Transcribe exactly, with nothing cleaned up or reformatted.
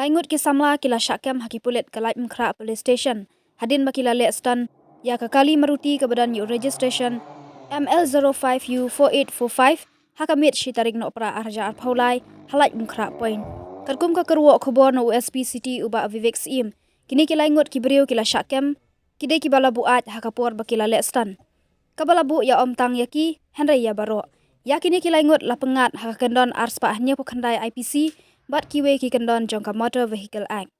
Laingut ki samla ki la shah kem ha ki pulit ka Laitumkhrah Police Station hadien ba ki la leh stand ïa ka kali Maruti kaba don ïa u registration M L zero five U four eight four five ha ka miet shi tarik Nohprah ar hajar arphew lai ha Laitumkhrah Point. Katkum ka kyrwoh khubor na u S P City u Bah Vivek Syiem, kine ki laingut ki briew ki la shah kem ki dei kiba la buaid ha ka por ba ki la leh stand. Kaba la buh ïa ym tang ïa ki hynrei ïa baroh. Ïa kine ki laingut la pynngat ha ka kyndon ar spah hynñiewphew khyndai I P C bad kiwei ki kyndon jong ka Motor Vehicle Act.